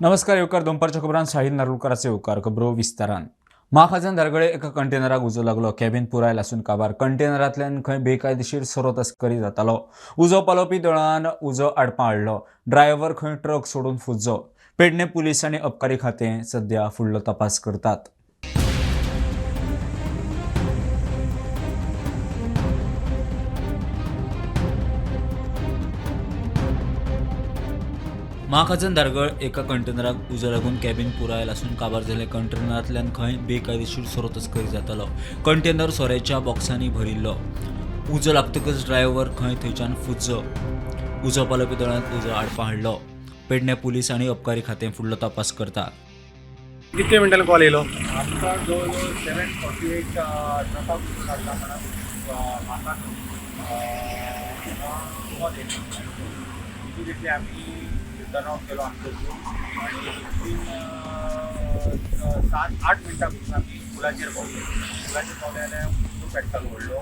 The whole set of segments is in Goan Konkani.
नमस्कार येवकार दनपारच्या खबरान साहिल नारुलकराचे येवकार खबरो विस्तारान. महाखाजन धारगळे एका कंटेनराक उजो लागलो. कॅबिन पुराय लासून काबार. कंटेनरांतल्यान खंय बेकायदेशीर सोरो तस्करी जातालो. उजो पालोवपी दळान उजो आडपा हाडलो. ड्रायव्हर खंय ट्रक सोडून फुजो. पेडणे पुलीस आनी अबकारी खातें सध्या फुडलो तपास करतात. महाखाजन धारगळ एका कंटेनराक उजो लागून कॅबिन पुराय लासून काबार जालें. कंटेनरांतल्यान खंय बेकायदेशीर सोरो तस्करी जातालो. कंटेनर सोऱ्याच्या बॉक्सांनी भरिल्लो. उजो लागतकच ड्रायव्हर खंय थंयच्यान फुजो. उजो पालोवपी दळान उजो आडपा हाडलो. पेडणे पुलीस आनी अबकारी खातें फुडलो तपास करता. कितले मिनटांनी कॉल येयलो? आमकां जवळ जवळ 7:48 ट्रकाक उजो लागला म्हणून म्हाका कॉल येयलो. इमिडिएटली आमी टर्न ऑफ केलो आमचो ग्रूप आनी विथीन 7-8 मिनटां भितर आमी पुलाचेर पावले. पुलाचेर पावले जाल्यार उजो पेट्टालो व्हडलो.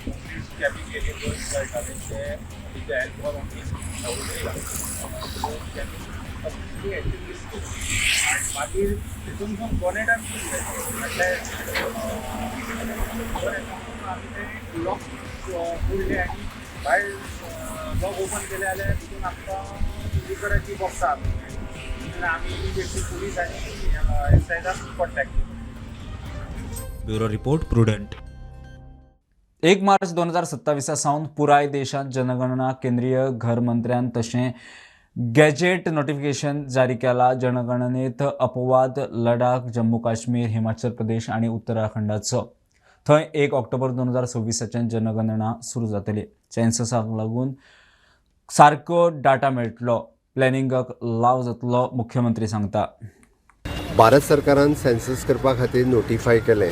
कंप्लीट कॅबीन एरिया जळटाले ते विथ the help of आमी उडयला. सो कॅबीन कंप्लिटली एक्टिविस्ट आनी मागीर तितून बोनेटान सुरू जालें. म्हटल्यार बोनेटान आमी तें लॉक उडलें आनी भायर लॉक ओपन केलें जाल्यार तितून आमकां लिकराची बॉक्सां मेळ्ळीं. आमी इमिडिएटली पुलीस आनी एक्सायजाक कॉन्टेक्ट केलो. Bureau report Prudent. 1 मार्च 2027 सावन पुराय देशांत जनगणना. केंद्रीय घर मंत्र्यान तशें गॅजेट नोटिफिकेशन जारी केला. जनगणनेत अपवाद लडाख, जम्मू काश्मीर, हिमाचल प्रदेश आनी उत्तराखंडाचो. थंय 1 ऑक्टोबर 2026 जनगणना सुरू जातली. सेन्ससाक लागून सारको डाटा मेळटलो, प्लॅनिंगाक लाव जातलो, मुख्यमंत्री सांगता. भारत सरकारान सेन्सस करपा खातीर नोटिफाय केलें.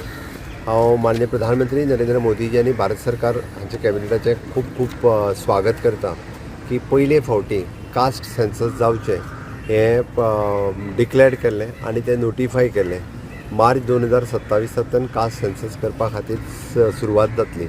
हांव माननीय प्रधानमंत्री नरेंद्र मोदीजी आनी भारत सरकार हांच्या कॅबिनेटाचें खूब खूब स्वागत करता की पयले फावटी कास्ट सेन्सस जावचें हें डिक्लेअर केल्लें आनी तें नोटिफाय केल्लें. मार्च 2027 कास्ट सेन्सस करपा खातीर सुरवात जातली.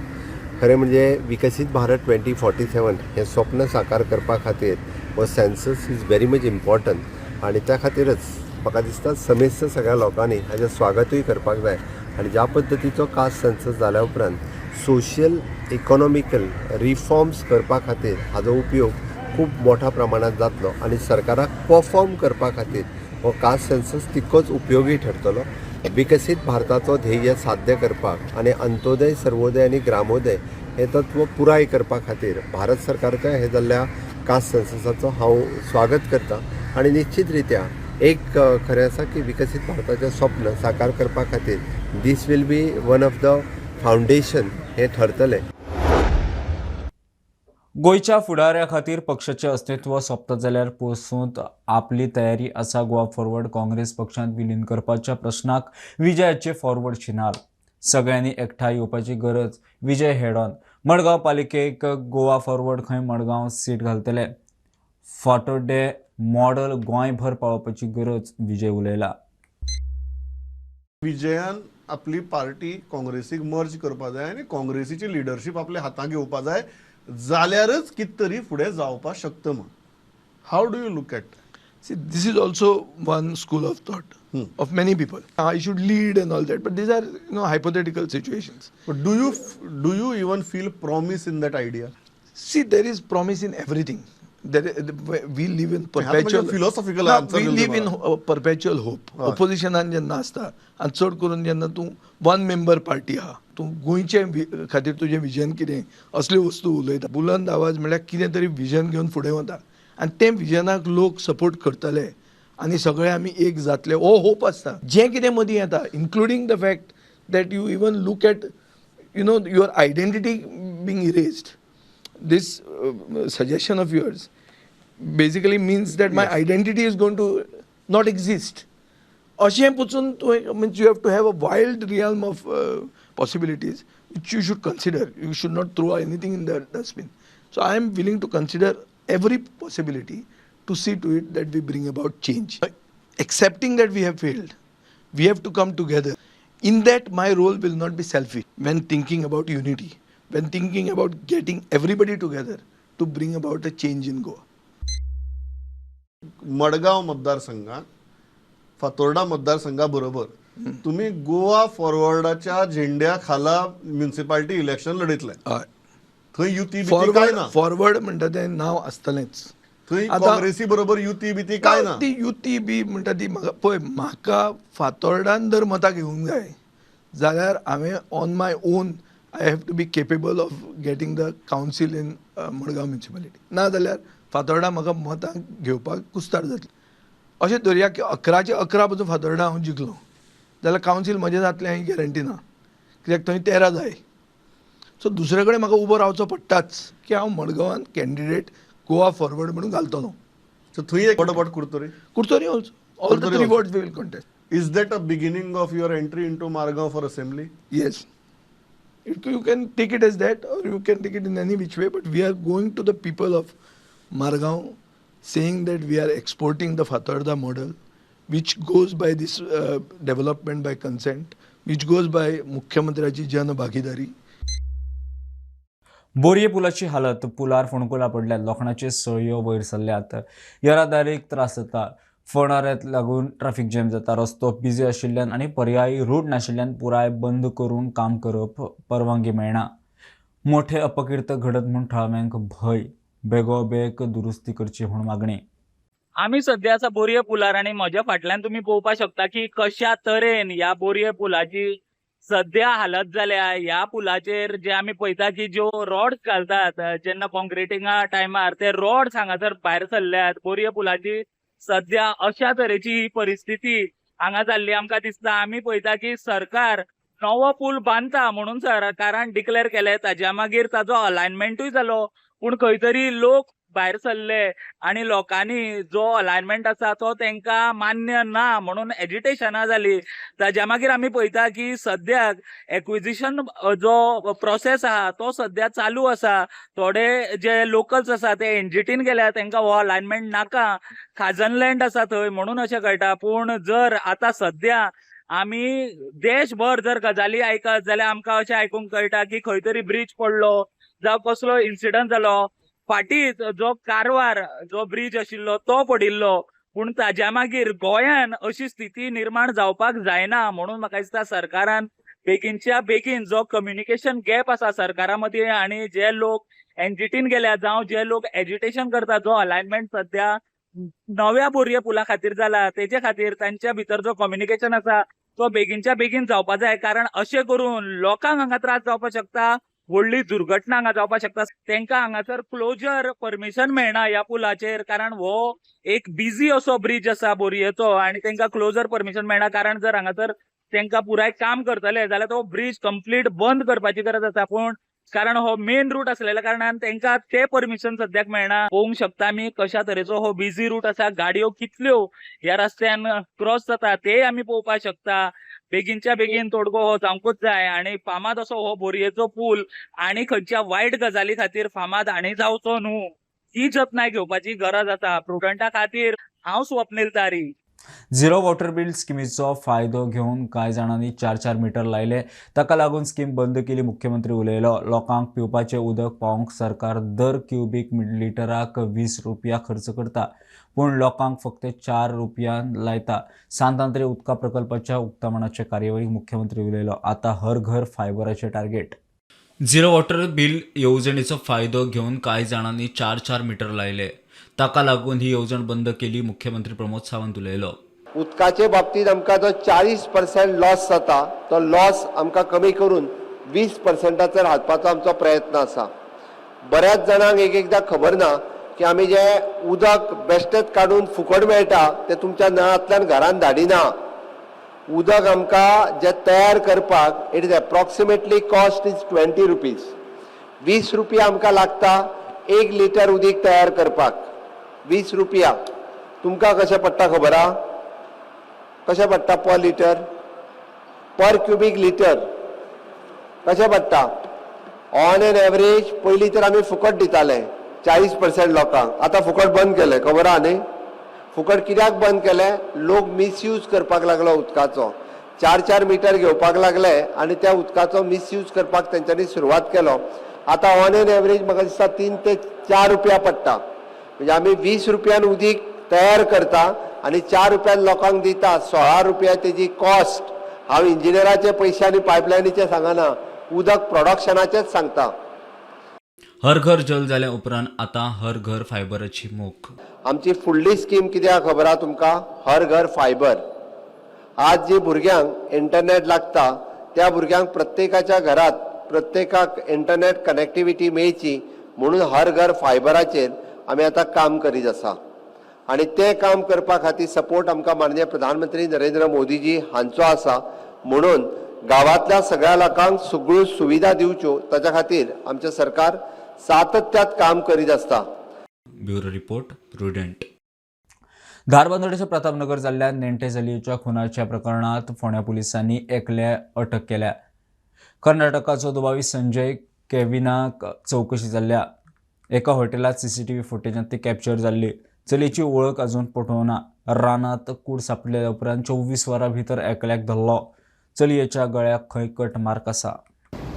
खरें म्हणजे विकसीत भारत 2047 हें स्वप्न साकार करपा खातीर हो census is very much important आनी त्या खातीरच म्हाका दिसता समेस्त सगळ्या लोकांनी हाजें स्वागतूय करपाक जाय. आनी ज्या पद्दतीचो कास्ट सेन्सस जाल्या उपरांत सोशल इकॉनॉमिकल रिफॉर्म्स करपा खातीर हाजो उपयोग खूब मोठ्या प्रमाणांत जातलो आनी सरकाराक परफॉर्म करपा खातीर हो कास्ट सेन्सस तितकोच उपयोगी ठरतलो. विकसीत भारताचो ध्येय साध्य करपाक आनी अंत्योदय, सर्वोदय आनी ग्रामोदय हें तत्व पुराय करपा खातीर भारत सरकारच्या हे जाल्ल्या कास्ट सेन्ससाचो हांव स्वागत करता. आनी निश्चित रित्या एक खरें आसा की विकसीत भारताचें स्वप्न साकार करपा खातीर this will be one of the foundation हें ठरतलें. गोंयच्या फुडाऱ्या खातीर पक्षाचें अस्तित्व सोंपता जाल्यार पसून आपली तयारी आसा. गोवा फॉरवर्ड काँग्रेस पक्षांत विलीन करपाच्या प्रश्नाक विजयाचे फॉरवर्ड शिनाल. सगळ्यांनी एकठांय येवपाची गरज. विजय हेडॉन. मडगांव पालिकेक गोवा फॉरवर्ड खंय मडगांव सीट घालतले. फातोड्डें मॉडल गोंयभर पावोवपाची गरज विजय उलयला. विजयान आपली पार्टी काँग्रेसीक मर्ज करपा जाय आनी काँग्रेसीची लिडरशीप आपल्या हातांत घेवपा जाय, जाल्यारच कितें तरी फुडें जावपाक शकता म्हूण. How do you look at? See, this is also one school of thought of many people. I should lead and all that, but these are hypothetical situations. But do you even feel promise in that idea? See, there is promise in everything. We live in perpetual philosophical ना, answer we दिलो live in तुम्हाला. Perpetual hope. ऑपोजिशनान जेन्ना आसता आनी चड करून जेन्ना तूं वन मेंबर पार्टी आहा, तूं गोंयचे खातीर तुजें विजन कितें असल्यो वस्तू उलयता. बुलंद आवाज म्हळ्यार कितें तरी विजन घेवन फुडें वता आनी तें विजनाक लोक सपोर्ट करतले आनी सगळे आमी एक जातले हो होप आसता. जें कितें मदीं येता, including the fact that you even look at your identity being erased. This suggestion of yours basically means that my identity is going to not exist. अशें पसून तुवें means you have to have a wild realm of possibilities which you should consider. You should not throw anything in the dustbin. So I am willing to consider every possibility to see to it that we bring about change. Accepting that we have failed, we have to come together. In that, my role will not be selfish when thinking about unity, when thinking about getting everybody together to bring about a change in Goa. Madgaon मतदारसंघात, फातोर्डा मतदारसंघा बरोबर तुम्ही गोवा फॉरवर्डाच्या झेंड्या खाला म्युन्सिपाल्टी इलेक्शन लढयतले. हय. थंय युती बिती काय फॉरवर्ड ना? फॉरवर्ड म्हणटा तें नांव आसतलेंच. थंय आतां- काँग्रेसी बरोबर युती बिती काय ना? ती युती बी म्हणटा ती म्हाका पळय, म्हाका फातोर्डान जर मतां घेवंक जाय जाल्यार हांवें on my own I have to be capable of getting the council in Madgaon municipality. ना जाल्यार फातोर्डा म्हाका मतां घेवपाक कुस्तार जातली. अशें धरया की 11चे 11 पसून फातोर्डा हांव जिखलो जाल्यार कावन्सील म्हजें जातलें ही गॅरंटी ना, कित्याक थंय 13 जाय. सो दुसरे कडेन म्हाका उबो रावचो पडटाच की हांव मडगांवान कॅन्डिडेट गोवा फॉरवर्ड म्हणून घालतलो. सो थंय एक, what about Curtorim? Curtorim also, all the Curtorim three also. Wards we will contest. Is that a beginning of your entry into Margao for assembly? Yes. You can take it as that or you can take it in any which way, but we are going to the people of Margao saying that we are exporting the Fatorda model, which goes by this development by consent, which goes by मुख्यमंत्र्याची जनभागीदारी. बोरये पुलाची हालत. पुलार फोंडकुलां पडल्यात, लोखणाचे सळयो वयर सरल्यात, येरादारीक त्रास जाता. फोंडाऱ्याक लागून ट्राफीक जॅम जाता. रस्तो बिजी आशिल्ल्यान आनी पर्यायी रूट नाशिल्ल्यान पुराय बंद करून काम करप परवानगी मेळना. मोठे अपकीर्त घडत म्हूण थळाव्यांक भंय. बेगोबेग दुरुस्ती करची म्हूण मागणी. आमी सध्या आसा बोरये पुलार आनी म्हज्या फाटल्यान तुमी पळोवपाक शकता की कशा तरेन ह्या बोरये पुलाची सध्या हालत जाल्या. ह्या पुलाचेर जे आमी पळयता की ज्यो रॉड्स घालतात जेन्ना कॉन्क्रिटिंगा टायमार, ते रॉड्स हांगासर भायर सरल्यात. बोरये पुलाची सध्या अशा तरेची ही परिस्थिती हांगा जाल्ली आमकां दिसता. आमी पळयता की सरकार नवो पूल बांदता म्हणून सरकारान डिक्लेअर केलें, ताज्या मागीर ताजो अलायनमेंटूय जालो, पूण खंय तरी लोक भायर सरले आनी लोकांनी जो अलायनमेंट आसा तो तांकां मान्य ना म्हणून एजिटेशनां जाली. ताज्या मागीर आमी पळयता की सद्याक एक्विजिशन जो प्रोसेस आहा तो सद्या चालू आसा. थोडे जे लोकल्स आसा ते एनजीटीन गेल्या, तांकां हो अलायनमेंट नाका, खाजन लँड आसा थंय म्हणून अशें कळटा. पूण जर आतां सद्या आमी देशभर जर गजाली आयकत जाल्यार आमकां अशें आयकूंक कळटा की खंय तरी ब्रीज पडलो जावं कसलो इन्सिडंट जालो. फाटींच जो कारवार जो ब्रीज आशिल्लो तो पडिल्लो, पूण ताज्या मागीर गोंयान अशी स्थिती निर्माण जावपाक जायना म्हणून म्हाका दिसता सरकारान बेगीनच्या बेगीन जो कम्युनिकेशन गॅप आसा सरकारा मदीं आनी जे लोक एनजीटीन गेल्या जावं जे लोक एजिटेशन करता, जो अलायनमेंट सद्या नव्या बोरये पुला खातीर जाला तेजे खातीर तांच्या भितर जो कम्युनिकेशन आसा तो बेगीनच्या बेगीन जावपा जाय, कारण अशें करून लोकांक हांगा त्रास जावपाक शकता, व्हडली दुर्घटना हांगा जावपाक शकता. तांकां हांगासर क्लोजर परमिशन मेळना ह्या पुलाचेर, कारण हो एक बिजी असो ब्रीज आसा बोरयेचो आनी तांकां क्लोजर परमिशन मेळना, कारण जर हांगासर तांकां पुराय काम करतले जाल्यार तो ब्रीज कंप्लीट बंद करपाची गरज आसा. पूण कारण हो मेन रूट असलेल्या कारणान तांकां ते परमिशन सद्याक मेळना. पळोवंक शकता आमी कशा तरेचो हो बिजी रूट आसा, गाडयो कितल्यो ह्या रस्त्यान क्रॉस जाता ते आमी पळोवपाक शकता. बेगीनच्या बेगीन तोडगो हो जावंकूच जाय आनी फामाद असो हो बोरयेचो पूल आनी खंयच्या वायट गजाली खातीर फामाद आनी जावचो न्हू ही जतनाय घेवपाची गरज आसा. प्रुडंटा खातीर हांव स्वप्नील तारी. झिरो वॉटर बिल स्किमीचो फायदो घेवन कांय जाणांनी 4-4 मिटर लायले, ताका लागून स्कीम बंद केली. मुख्यमंत्री उलयलो. लोकांक पिवपाचें उदक पावोवंक सरकार दर क्युबीक लिटराक 20 रुपया खर्च करता, पूण लोकांक फक्त 4 रुपयान लायता. सांत आंद्रे उदका प्रकल्पाच्या उक्तावणाचे कार्यावळीक मुख्यमंत्री उलयलो. आतां हर घर फायबराचें टार्गेट. झिरो वॉटर बिल येवजणेचो फायदो घेवन कांय जाणांनी 4-4 मिटर लायले, ताका लागून ही येवजण बंद केली. मुख्यमंत्री प्रमोद सावंत उलयलो. उदकाचे बाबतींत आमकां जो 40% लॉस जाता तो लॉस आमकां कमी करून 20%चेर हाडपाचो आमचो प्रयत्न आसा. बऱ्याच जाणांक एक एकदां खबर ना की आमी जें उदक बेश्टेच काडून फुकट मेळटा तें तुमच्या नळांतल्यान घरान धाडिना. उदक आमकां जें तयार करपाक it is approximately cost is 20 rupees. 20 रुपया आमकां लागता 1 लिटर उदीक तयार करपाक. 20 रुपया तुमकां कशें पडटा खबर आहा? कशें पडटा पर लिटर, पर क्युबीक लिटर कशें पडटा? ऑन एन एवरेज पयलीं तर आमी फुकट दिताले 40% लोकांक, आतां फुकट बंद केलें, खबर आहा न्ही? फुकट कित्याक बंद केलें? लोक मिसयूज करपाक लागलो उदकाचो. 4-4 मिटर घेवपाक लागले आनी त्या उदकाचो मिसयूज करपाक तेंच्यांनी सुरवात केलो. आतां ऑन एन एवरेज म्हाका दिसता 3 ते 4 रुपया पडटा. म्हणजे आमी 20 रुपयान उदीक तयार करता आनी 4 रुपयान लोकांक दिता. 16 रुपया तेजी कॉस्ट. हांव इंजिनियराचे पयशे आनी पायपलायनीचे सांगना, उदक प्रोडक्शनाचेच सांगता. हर घर जल जाल्या उपरांत आतां हर घर फायबराची मोख. आमची फुडली स्कीम कित्याक खबर आहा तुमकां? हर घर फायबर. आज जी भुरग्यांक इंटरनेट लागता त्या भुरग्यांक प्रत्येकाच्या घरात प्रत्येकाक इंटरनेट कनेक्टिविटी मेळची म्हणून हर घर फायबराचेर आमी आतां काम करीत आसा आनी तें काम करपा खातीर सपोर्ट आमकां माननीय प्रधानमंत्री नरेंद्र मोदीजी हांचो आसा. म्हणून गांवांतल्या सगळ्या लोकांक सगळ्यो सुविधा दिवच्यो ताच्या खातीर आमचें सरकार सातत्यात काम करीत आसता. Bureau report, Prudent. धारबांदोडेच्या प्रतापनगर जाल्ल्या नेण्टे चलयेच्या खुनाच्या प्रकरणात फोंड्या पुलिसांनी एकल्या अटक केल्या. कर्नाटकाचो दुबावी संजय केविनाक चवकशी जाल्ल्या. एका हॉटेलात सीसीटीव्ही फुटेजांत ती कॅप्चर जाल्ली. चलयेची वळख अजून पटोवना. रानात कूड सांपडल्या उपरांत 24 वरां भितर एकल्याक धरलो. चलयेच्या गळ्याक खंय कट मार्क आसा.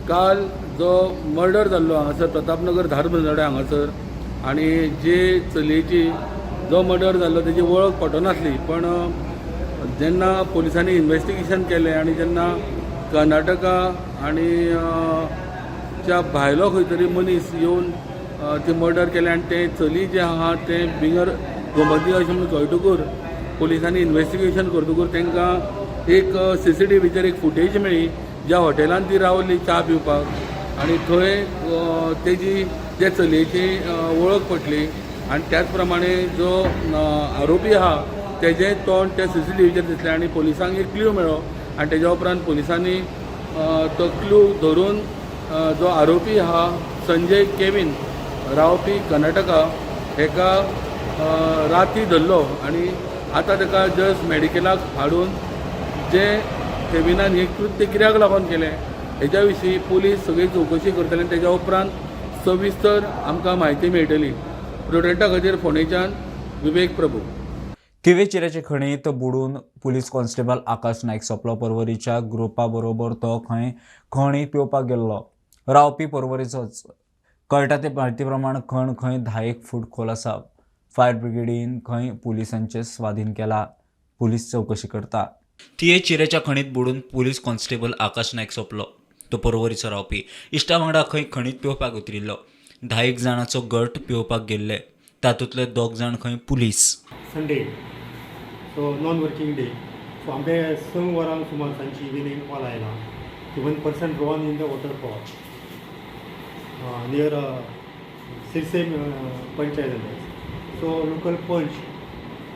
काल जो मर्डर जाल्लो हांगासर प्रतापनगर धारबांदोड्या हांगासर आनी जे चलयेची जो मर्डर जाल्लो तेजी वळख पटनासली, पण जेन्ना पुलिसांनी इन्वेस्टिगेशन केलें आनी जेन्ना कर्नाटका आनी च्या भायलो खंय तरी मनीस येवन ते मर्डर केलें आनी तें चली जें आहा तें बिगर गोमती अशें म्हणून कळटकूच पुलिसांनी इन्वेस्टिगेशन करतकूच तांकां एक सीसीटीव्हीचेर एक फुटेज मेळ्ळी ज्या हॉटेलान ती रावली च्या पिवपाक आनी थंय तेजी त्या चलयेची वळख पटली आनी त्याच प्रमाणे जो आरोपी आहा तेजें तोंड त्या सीसीटीव्हीचेर दिसलें आनी पुलिसांक एक क्ल्यू मेळ्ळो आनी तेज्या उपरांत पुलिसांनी तो क्ल्यू धरून जो आरोपी आहा संजय केवीन रावपी कर्नाटका हेका राती धरलो आनी आतां ताका जस्ट मेडिकलाक हाडून जे केविनान हें कृत्य कित्याक लागून केलें हेज्या विशीं पुलीस सगळी चवकशी करतले आनी तेज्या उपरांत सविस्तर आमकां म्हायती मेळटली. प्रुडंटा खातीर फोंडेच्यान विवेक प्रभू. थिवे चिऱ्याचे खणीत बुडून पुलीस कॉन्स्टेबल आकाश नायक सोंपलो. पर्वरीच्या ग्रुपा बरोबर तो खंय खणीत पेंवपाक गेल्लो. रावपी पर्वरीचोच. कळटा ते म्हायती प्रमाण खण खंय 10 फूट खोल आसा. फायर ब्रिगेडीन खंय पुलिसांचे स्वाधीन केला. पुलीस चवकशी करता. थिये चिऱ्याच्या खणीत बुडून पुलीस कॉन्स्टेबल आकाश नायक सोंपलो. तो पर्वरीचो रावपी. इश्टा वांगडा खंय खणीत पेंवपाक उतरिल्लो. 10 जाणांचो गट पेंवपाक गेल्ले. तातूंतले 2 जाण खंय police. Sunday, so non working day. So आमकां 6 वरांक सुमार सांजची इविनींग कॉल आयला की 1 person drown in the waterfall near Sirse panchayat. So local panch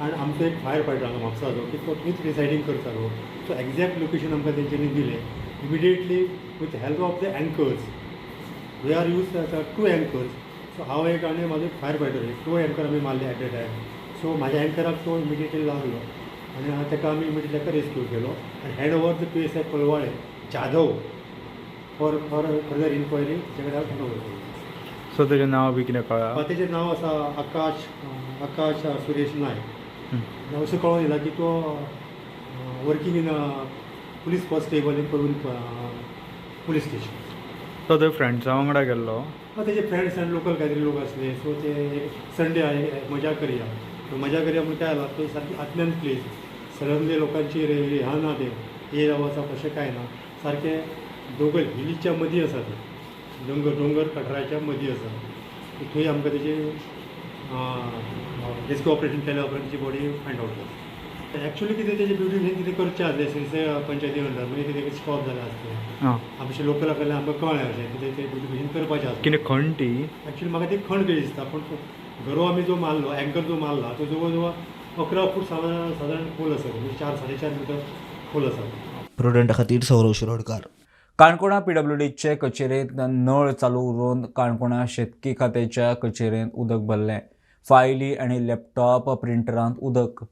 आनी आमचो एक फायर फायटर हांगा म्हापसाचो की तो थंयच रिसायडींग करतालो. सो एग्जॅक्ट लोकेशन आमकां तेंच्यांनी दिलें. Immediately with help of the anchors, we are use 2 anchors. So हांव एक आनी म्हाजो एक फायर फायटर एक 2 एंकर आमी मारले एट अ टायम. सो म्हाज्या एंकराक तो इमिडिएटली लागलो आनी ताका आमी इमिडिएटली ताका रेस्क्यू केलो आनी hand over the PSI Colvale Jadhav for further inquiry तेचे कडेन हांव हँड ओवर केलो. सो तेजें नांव बी कितें कळ्ळां? तेजें नांव आसा आकाश आकाश सुरेश नायक. अशें कळोन येयला की तो working in police constable in Porvorim police station. तो थंय फ्रेंड्सां वांगडा गेल्लो? तेजे फ्रेंड्स आनी लोकल कांय तरी लोक आसले. सो ते संडे मजा करया, मजा करया म्हूण काय जाला तो सारकी आतल्यान प्लेस सडनली लोकांची ह्या ना ते ये वचप अशें कांय ना. सारकें दोंगर हिलीच्या मदीं आसा ते दोंगर दोंगर कठराच्या मदीं आसा. थंय आमकां तेजी रेस्क्यू ऑपरेशन केल्या उपरांत तेजी बॉडी फायंड आवट जाली. एक्चुअली कितें तेजें ब्युटिफिकेशन कितें करचें आसलें सिरसे पंचायती अंडर, मागीर कितें स्टॉप जालें आसतें. आमचें लोकला कडल्यान आमकां कळ्ळें अशें कितें तें ब्युटिफिकेशन करपाचें आसलें. कितें खण ती? एक्चुअली म्हाका ती खण कशी दिसता, पूण गरो आमी जो मारलो एंकर जो मारला तो जवळ जवळ 11 फूट सादारण खोल आसा, म्हणजे 4 साडे 4 मिटर खोल आसा. प्रुडंटा खातीर सौरव शिरोडकार. काणकोणा पीडब्ल्यूडीचे कचेरेंत नळ चालू उरून काणकोणा शेतकी खात्याच्या कचेरेंत उदक भरलें. फायली आनी लॅपटॉप प्रिंटरांत उदक.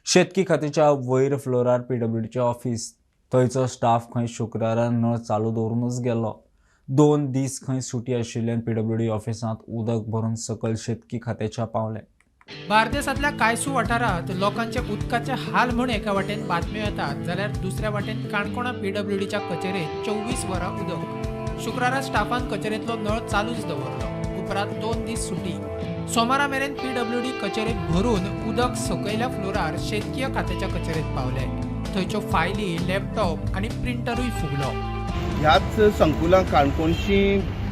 शेतकी खात्याच्या वयर फ्लोरार पीडब्ल्यूडीचें ऑफिस. थंयचो स्टाफ खंय शुक्रारा नळ चालू दवरूनच गेलो. 2 दीस खंय सुटी आशिल्ल्यान पीडब्ल्यूडी ऑफिसांत उदक भरून सकयल शेतकी खात्याच्या पावलें. बार्देसांतल्या कायसू वाठारांत लोकांचे उदकाचे हाल म्हूण एका वाटेन बातम्यो येतात जाल्यार दुसऱ्या वाटेन काणकोणा पीडब्ल्यूडीच्या कचेरेंत 24 वरां उदक. शुक्रारा स्टाफान कचेरेंतलो नळ चालूच दवरलो. उपरांत 2 दीस सुटी. सोमारा मेरेन पीडब्ल्यूडी कचेरेक भरून उदक सकयल्या फ्लोरार शेतकीय खात्याच्या कचेरेत पावले. थंयच्यो फायली, लॅपटॉप आनी प्रिंटरूय फुगलो. ह्याच संकुलांत काणकोणची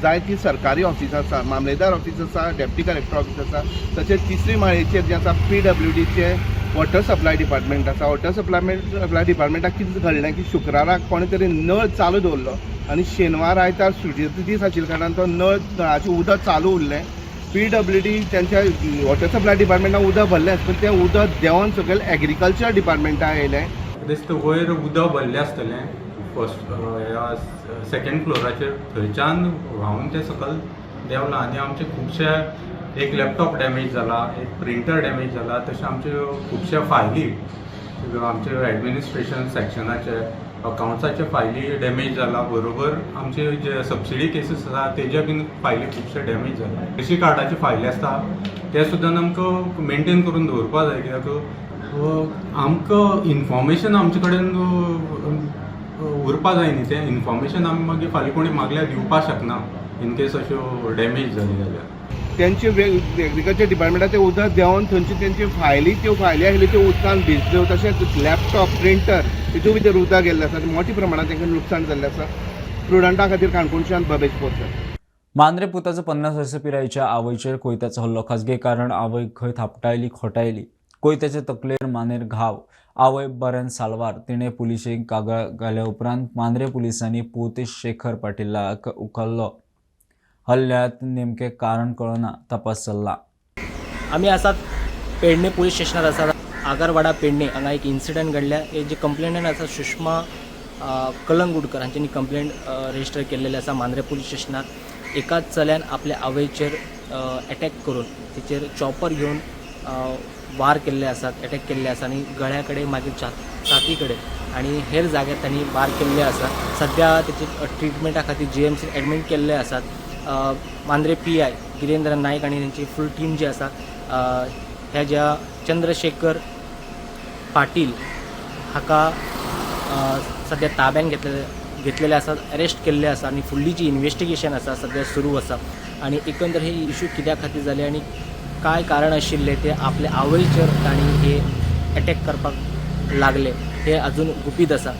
जायतीं सरकारी ऑफिसां आसा, मामलेदार ऑफीस आसा, डेप्टी कलेक्टर ऑफीस आसा, तशेंच तिसरी माळयेचेर जें आसा पीडब्ल्यूडीचें वॉटर सप्लाय डिपार्टमेंट आसा. वॉटर सप्लाय डिपार्टमेंटाक कितें घडलें की शुक्राराक कोणें तरी नळ चालू दवरलो आनी शेनवार आयतार सुटयेचो दीस आशिल्ल्या कारणान तो नळ नळाचें उदक चालू उरलें. पीडब्ल्यूडी तेंच्या वॉटर सप्लाय डिपार्टमेंटान उदक भरलेंच, पूण तें उदक देंवन सकयल एग्रीकल्चर डिपार्टमेंटाक येयलें. दिसता वयर उदक भरलें आसतलें फर्स्ट ह्या सेकेंड फ्लोराचेर, थंयच्यान व्हांवन तें सकयल देंवलां आनी आमचे खुबशे एक लॅपटॉप डॅमेज जाला, एक प्रिंटर डॅमेज जाला, तशें आमच्यो खुबशे फायली, आमचे एडमिनिस्ट्रेशन सेक्शनाचे अकावंट्साचे फायली डॅमेज जाला. बरोबर आमचे जे सबसिडी केसीस आसा तेजे बीन फायली खुबशे डॅमेज जाला. कृशी कार्डाचे फायली आसता ते सुद्दां आमकां मेनटेन करून दवरपा जाय, कित्याक आमकां इन्फॉर्मेशन आमचे कडेन उरपा जाय न्ही. तें इन्फॉर्मेशन आमी मागीर फाल्यां कोणी मागल्यार दिवपाक शकना इन केस अश्यो डॅमेज जाली जाल्यार. तेंचे एग्रीकल्चर डिपार्टमेंटाक तें उदक देंवन थंयच्यो तेंच्यो फायली, त्यो फायली आशिल्ल्यो त्यो उदकान भिजल्यो. तशेंच लॅपटॉप, प्रिंटर तितूंत भितर उदक गेल्लें आसा आनी मोठ्या प्रमाणांत तांकां लुकसाण जाल्लें आसा. प्रुडंटा खातीर काणकोणच्यान भवेश बोरकर. मांद्रे पुताचो 50 वर्सां पिरायेच्या आवयचेर कोयत्याचो हल्लो. खाजगी कारण आवयक खंय थापटायली खोटायली. कोयत्याचे तकलेर मानेर घाव. आवय बऱ्यान साल्वार. तिणें पुलिशेक कागाळ घाल्या उपरांत मांद्रे पुलिसांनी पूत शेखर पाटिलाक उखल्लो. हल्ल्यात नेमकें कारण कळना, तपास चल्ला. आमी आसात पेडणे पुलीस स्टेशनार आसात. आगरवाडा पेडणे हांगा एक इन्सिडंट घडल्या. हे जे कंप्लेनंट आसा सुषमा कलंगुटकर हांच्यांनी कंप्लेंट रजिस्टर केल्लेले आसा मांद्रे पुलीस स्टेशनार. एकाच चल्यान आपल्या आवयचेर एटॅक करून तिचेर चॉपर घेवन वार केल्ले आसात, एटॅक केल्ले आसा आनी गळ्या कडेन, मागीर छाती कडेन आनी हेर जाग्यार तांणी वार केल्ले आसा. सद्या तेची ट्रिटमेंटा खातीर जीएमसीन एडमीट केल्ले आसात. मांद्रे पीआय गिरेंद्र नायक आनी तेंची फूल टीम जी आसा ह्या ज्या चंद्रशेखर पाटील हाका सद्या ताब्यान घेतलेले आसा, अरेस्ट केल्ले आसा आनी फुडली जी इन्वेस्टिगेशन आसा सद्या सुरू आसा. आनी एकंदर हे इशू कित्या खातीर जाले आनी काय कारण आशिल्लें ते आपले आवयचेर तांणी हे एटॅक करपाक लागले हे अजून गुपीत आसा.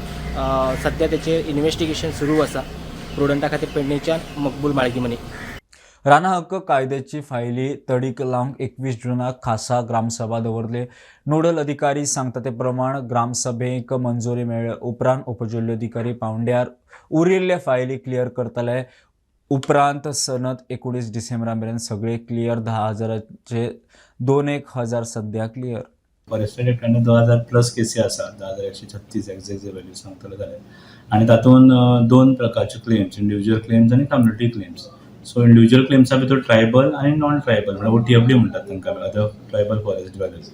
सद्या तेचेर इन्वेस्टिगेशन सुरू आसा. प्रुडंटा खातीर पेडणेच्यान मकबूल माळगीमनी. राना हक्क कायद्याची फायली तडीक लावंक 21 जूनाक खासा ग्रामसभा दवरले. नोडल अधिकारी सांगता ते प्रमाण ग्रामसभेक मंजुरी मेळ्ळे उपरांत उपजिल्लोधिकारी पावंड्यार उरिल्ले फायली क्लियर करतले. उपरांत सनद 19 डिसेंबरा मेरेन सगळे क्लियर. 10,000चे 2-1 हजार सध्या क्लियर. फॉरेस्ट डिपार्टमेंटान 10,000 प्लस केसी आसात, 10,136 एग्जॅक्ट व्हॅल्यू सांगतलो जाल्यार. आनी तातूंत दोन प्रकारचे क्लेम्स, इंडिविज्युअल क्लेम्स आनी कम्युनिटी क्लेम्स. सो इंडिविज्युअल क्लेम्सा भितर ट्रायबल आनी नॉन ट्रायबल, म्हणल्यार ओटीएफडी म्हणटात तांकां, other tribal forest dwellers.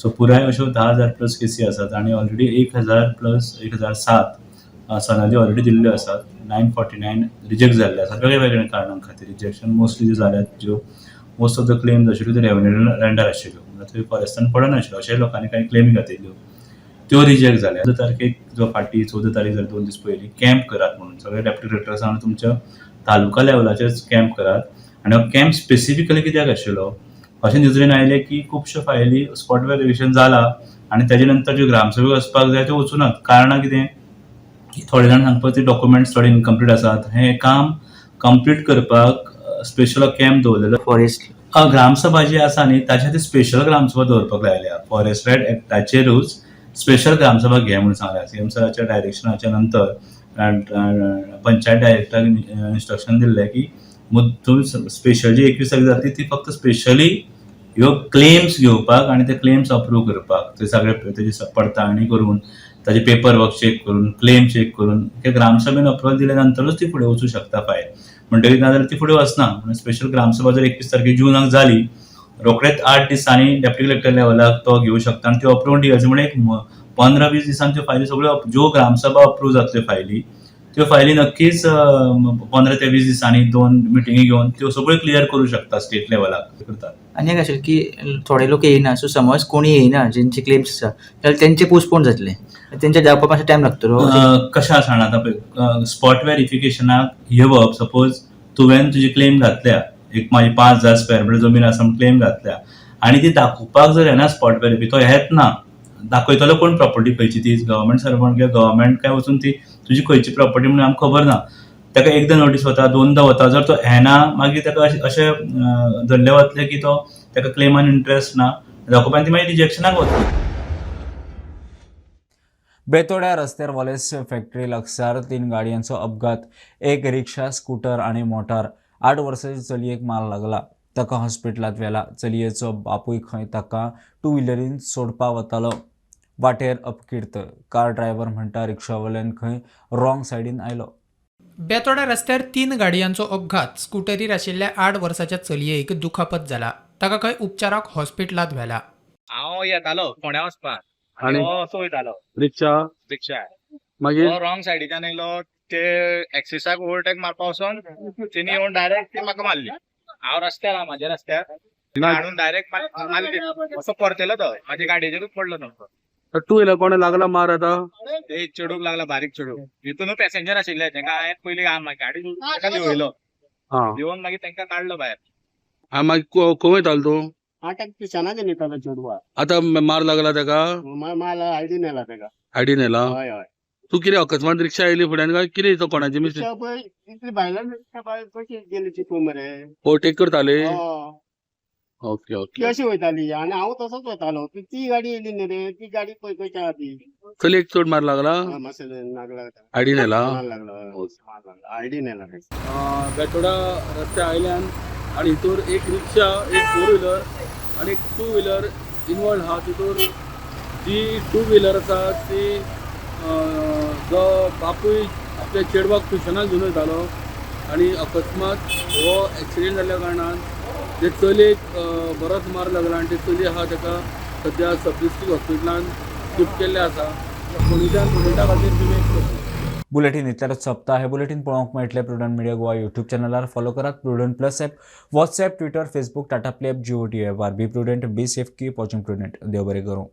So पुराय अश्यो 10,000 प्लस केसी आसात आनी ऑलरेडी 1000 प्लस, 1007 सनदी ऑलरेडी दिल्ल्यो आसात. 949 रिजेक्ट जाल्ले आसात वेगळे वेगळे कारणां खातीर. रिजेक्शन मोस्टली ज्यो जाल्यात, ज्यो मोस्ट ऑफ the claims आशिल्ल्यो त्यो रेवेन्यू लँडार आशिल्ल्यो, म्हणल्यार थंय फॉरेस्टान पडनाशिल्ल्यो, अशेंय लोकांनी कांय क्लेमी घातिल्ल्यो, त्यो रिजेक्ट जाल्या. 14 तारखेक जो फाटीं 14 तारीख जाली, 2 दीस पयलीं कॅम्प करात म्हणून सगळे डेप्युटी कलेक्टर्सांक तुमच्या तालुका लेवलाचेर कॅम्प करात. आनी हो कॅम्प स्पेसिफिकली कित्याक आशिल्लो, अशें नजरेन आयलें की खुबश्यो फायली स्पॉट व्हेरिफिकेशन जाला आनी ताजे नंतर ज्यो ग्रामसभेक वचपाक जाय त्यो वचुनात. कारणां कितें की थोडे जाण सांगपाक ते डॉक्युमेंट्स थोडे इनकम्प्लीट आसात. हें काम कंप्लीट करपाक स्पेशल कॅम्प दवरलेलो. फॉरेस्ट ग्रामसभा जी आसा न्ही, ताच्या खातीर स्पेशल ग्रामसभा दवरपाक लायल्या. फॉरेस्ट रायट एक्टाचेरूच स्पेशल ग्रामसभा घे म्हणून सांगल्या. सीएम सराच्या डायरेक्शनाच्या नंतर पंचायत डायरेक्टराक इन्स्ट्रक्शन दिल्लें की तुमी स्पेशल जी 21 तारीख जातली ती फक्त स्पेशली ह्यो क्लेम्स घेवपाक आनी ते क्लेम्स अप्रूव करपाक, ते सगळे तेजी पडताळणी करून, ताजे पेपर वर्क चॅक करून, क्लेम चॅक करून, ते ग्रामसभेन अप्रुवल दिल्या नंतरूच ती फुडें वचूं शकता फायल. म्हणटकीर नाजाल्यार ती फुडें वचना. म्हणून स्पेशल ग्रामसभा जर 21 तारखेक जुनाक जाली, रोखडेच 8 दिसांनी डेप्युटी कलेक्टर लेवलाक तो घेवं शकता आनी त्यो अप्रूव दिवचे. म्हणजे एक 15-20 दिसांनी त्यो फायली सगळ्यो, ज्यो ग्रामसभा अप्रूव जातल्यो फायली, त्यो फायली नक्कीच 15 ते 20 दिसांनी दोन मिटिंगी घेवन त्यो सगळ्यो क्लियर करूं शकता, स्टेट लेवलाक करतात. आनी एक आशिल्लें की थोडे लोक येयना, सो समज कोणी येयना जेंचे क्लेम्स आसा जाल्यार तेंचे पोस्टपोन जातले, तेंचे जावपाक मातसो टायम लागतलो. कशें आसा जाणा, आतां पळय, स्पॉट वेरिफिकेशनाक येवप, सपोज तुवें तुजी क्लेम घातल्या एक म्हाजी 5000 स्क्वेअर मिटर जमीन आसा म्हूण क्लेम घातल्या आनी ती दाखोवपाक जर येना स्पॉट व्हेरिफाय, तो येत ना, दाखयतलो कोण प्रॉपर्टी खंयची ती? गव्हर्मेंट सर्वंट किंवा गव्हर्मेंट काय वचून ती तुजी खंयची प्रॉपर्टी म्हणून आमकां खबर ना. ताका एकदां नोटीस वता, दोनदां वता, जर तो येना मागीर ताका अशें धरलें वतलें की तो ताका क्लेमान इंट्रस्ट ना दाखोवपाक, ती मागीर रिजेक्शनाक वतली. बेतोड्या रस्त्यार वॉलेस फॅक्टरी लागसार 3 गाडयांचो अपघात. एक रिक्षा, स्कूटर आनी मोटार. 8 वर्सांचे चलयेक मार लागला. ताका हॉस्पिटलांत व्हेला. चलयेचो बापूय खंय ताका टू व्हिलरीन सोडपा वतालो. वाटेर अपकीर्त. कार ड्रायव्हर म्हणटा रिक्षावाल्यान खंय रॉंग सायडीन आयलो. बेतोड्या रस्त्यार 3 गाडयांचो अपघात. स्कुटरीर आशिल्ल्या 8 वर्साच्या चलयेक दुखापत जाला. ताका खंय उपचाराक हॉस्पिटलांत व्हेला. हांव येतालो फोंड्या वचपाक आनी असो वयतालो रिक्षा रिक्षा मागीर रॉंग सायडीच्यान येयलो, ते एक्सिसाक ओवरटेक मारपा वचोन तेणी येवन डायरेक्ट ती म्हाका मारली. हांव रस्त्यार आहा, म्हाज्या रस्त्यार हाडून डायरेक्ट मारली. असो परतेलो तो म्हाज्या गाडयेचेरूच पडलो तो. टू व्हिलर कोणा लागला मार आता? ते चेडूक लागला, बारीक चेडूक. हितून पॅसेंजर आशिल्ले, तेंका हांवें पयली गाडी ताका देंवयलो, देंवोन मागीर तेंका काडलो भायर. मागीर खंय वयतालो तूं? ट्युशनाक येतालो चेडवा. आतां मार लागला ताका? माल आयडीन येला ताका. आयडीन येला? हय हय. तूं कितें अकस्मात रिक्षा येयली फुड्यान काय कितें तो कोणाची मिस्टेक? रिक्षा पळय इतली भायल्यान रिक्षा बाय कशी गेली चितूं मरे. ओवरटेक करताली? ओके ती ओके. अशी वयताली आनी हांव तसोच वतालो, ती गाडी येयली न्ही रे, ती गाडी पळय कशी आहा ती. चलयेक चड मार लागला? मातशें लागला. आयडीन येला? मार लागला, मार लागला, आयडीन येला. बेतोडा रस्त्या आयल्यान आनी हितूर एक रिक्षा, एक फोर व्हिलर आनी एक टू व्हिलर इनवॉल्व आहा. तितूर जी टू व्हिलर आसा ती जो बापूय आपल्या चेडवाक ट्युशनाक घेवन वयतालो आनी अकस्मात हो एक्सिडेंट जाल्ल्या कारणान जे चलयेक बरोच मार लागला आनी ते चली आहा ताका सद्या सब डिस्ट्रिक्ट हॉस्पिटलान शिफ्ट केल्लें आसा. पणजेच्यान प्रुडंटा खातीर विवेक प्रभू. बुलेटीन इतल्यारच सोंपता. हे बुलेटीन पळोवंक मेळटलें प्रुडंट मिडिया गोवा यूट्यूब चॅनलार. फॉलो करात Prudent plus app, WhatsApp, Twitter, Facebook, Tata Play app, Jio T ॲपार. Be prudent, be safe, keep watching Prudent. देव बरें करूं.